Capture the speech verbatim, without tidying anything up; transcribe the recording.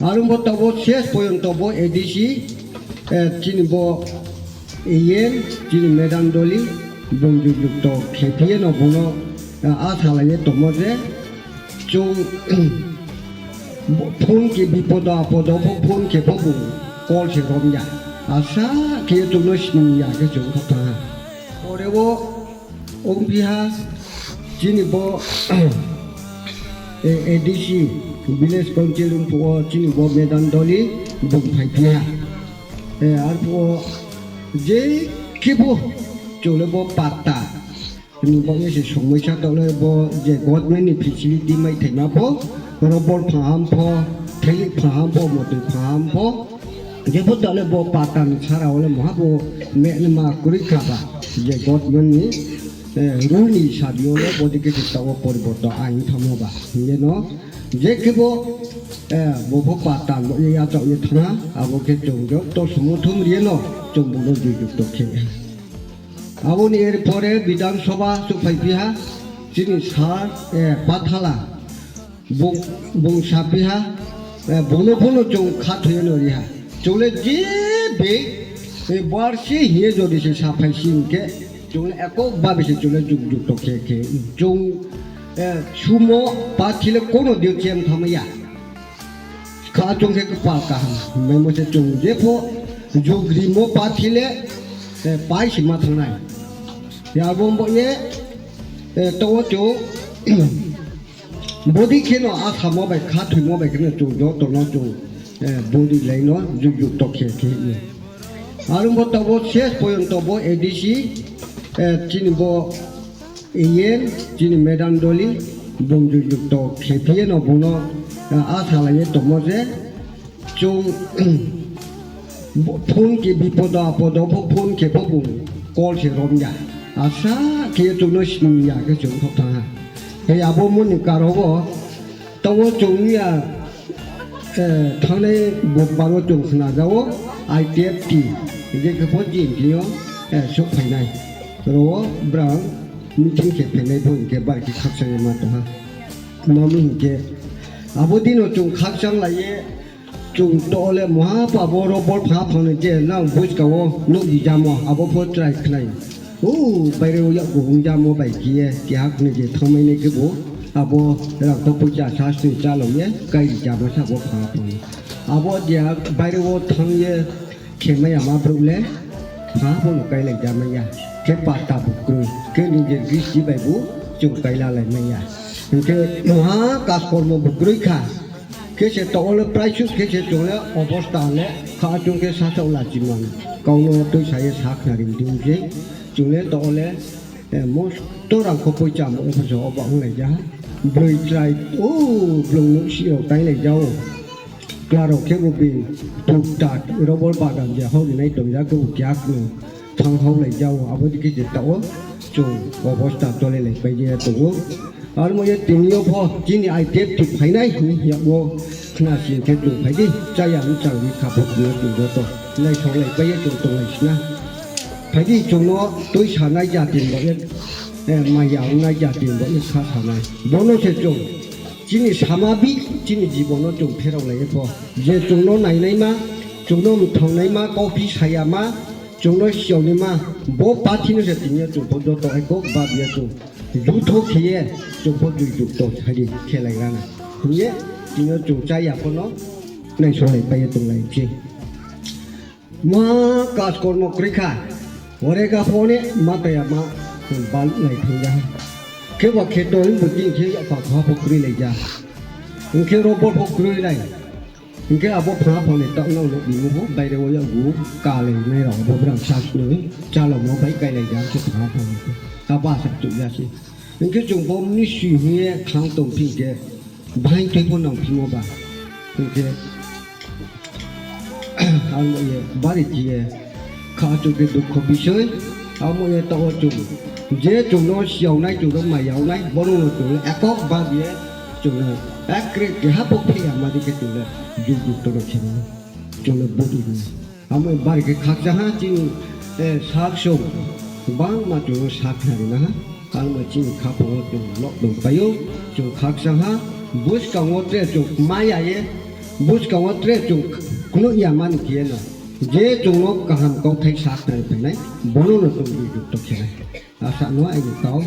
Aro bo taoh bo ses porjonto bo A D C, chini bo A M, chini Madam Dolly, bung jujukto khephi ye no bung no, asa lai ye tongmo je, chung phone khe bipodo apodo pho phone khe pho bung call se rom ya. Asa khe ye chung no sning ya khe chung kha thanng ha. Pore wo ongphi ha, chini bo, A D C, village council ongphuh wo chini bo Madam Dolly bung phaiphi ha. Arphuh wo je khebu chung le bo patta ni baoh ye se somoisa taoh le bo je government ni facility maithaima pho, rubber phaham pho, thailik phaham pho, motoi phaham pho, jepho taoh le bo patta ni sara wo le maha bo mehnma kroi kha ba, je government ni rule ni sadi yo le bodei khe se taoh wo poriborton aing thanngmo ba hing ye no, je khebu, bo pho patta bo ye yachaoh ye thanng ha, abo khe chung joto somothon ri ye no chung bung no jujukto khe ha. Abo ni er pore Bidhan Sabha souhphaiphi ha, chini sir, Pathala, bung saphi ha, bung no pho no chung khathoi ye no ri ha. Chung le je be, bar se hing ye jodi se saphai si hing khe, chung le ekok babi se chung le jujukto khe khe, chung, sumo pathi le kono dei chem thanngmai ya. Kha chung khe kpal kaham maimo se chung jepho jugrimo pathi le, pai si ma thanng nai. Abo bo ye, taoh wo chung bodei khe no asamo bai khathoimo bai khe no chung joto no chung, bodei lai no jujukto khe khe ye. Aro bo taoh bo ses porjonto bo A D C, chini bo A M, chini Madam Dolly, bung jujukto khephi ye no bung no, asa lai ye tongmo je, chung phone khe bipodo apodo pho phone khe pho bung call se rom ya. Asa khe ye chung no sning ya khe chung kha thanng ha. He abo mo ni karo wo, taoh wo chung ya, thanngnai bubbar wo chung khna ja ou, I T F T, je khe pho jing thing yo, souhphai nai. Ro wo brang meeting khe phainai pho hing khe bar khe khakchang ye ma tong ha. Mami hing khe, abo dei no chung khakchang lai ye, chung to le maha pa bo rubber pha phang ni je nang buskang wo nouh ri jamo, abo pho chrai khnai. O, baire wo yakgu ong jamo bai khe ye, keha khnai je thanngmai nai khebu, abo rang kho poicha sa sni chálao ye, káiri jamo sa bo pha phang ni. Abo dia baire wo thanng ye, khemai yama brouh le, pha pho no káilai ja mai ya. Khe patta bu kroi, khe nijer gristi bai bu chung káilalai mai ya. Hing khe maha kaskormo bu kroi kha. Khe se taoh wo le praisuh khe se chung le obosta le kha chung khe sasaoh lachi man. Kau no tuisa ye sakhnari di se. Chung le taoh wo le, mosto rang kho poicha mo pho se oba onglai ja ha. Broi chrai, o, blung nouhsih rao tainglai ja ou. Kla rao khebu bini tukta rubber bagan je hao rinai tong ya khebu keha khe thanng haolai ja ou, abo dei khe je taoh wo chung obosta tolelaipai ye tong ou. Aro mo ye tini yo pho chini I T F T phainai hing yag wo khna sing khe chung phai di, chaya mchang ri kha pho tini yo chung joto naisaolaipai ye chung tonglai si na. Phai di chung no tuisa nai jati ni baoh ye, maya ong nai jati ni baoh ye kha sa nai. Bo no se chung chini sama bi, chini jibon no chung pheraolai ye pho. Je chung no nainaima, chung no mthangnaima, kauphi sayama, chung no siyaonaima, bo pathi no se tini yo chung pho joto ekok babi ye chung jutho khe ye chung pho juju to sai di khelai ra na. Hing ye tini yo chung chaya pho no naisaolaipai ye tonglai se. Ma kaskormo kroi kha. Ore ga pho ne ma taya ma baluhlai thanng ya. Kheba kheto himbo chini khe yakpha kha pho kroilai ja. Hing khe rubber pho kroilai. Hing khe abo phna pho ni taoh nang no bimo pho baire wo yakgu kalai nai rao abo brang sasnoi chálamo bai káilai ja se phna pho ni. Abo asa chuh ya se. Hing khe chung bo mnusu hing ye khang tong phi khe, bahaing thoi pho nang phimo ba. Hing khe, abo ye bari khe ye, kha chung khe dukho bisoi, abo ye taoh wo chung, je chung no siyaonai, chung no mayaonai, bo no chung le ekok babi ye, chung no ekre keha pho phai ya ma di khe chung le, juju to no khe no, chung le bodi no. Amo bari khe khakchang ha chini, eh, sak song, bangma chung no sakhnari na ha. Amo chini khaphang wo chung lockdown pai ou, chung khakchang ha, buskang wo tre chung kma ya ye, Buskang wo tre chung knoih ya mani khe ye no, je chung no kaham kauthai sa tong phainai, bo no no chung bujukto khe nai. Asa no aini kau.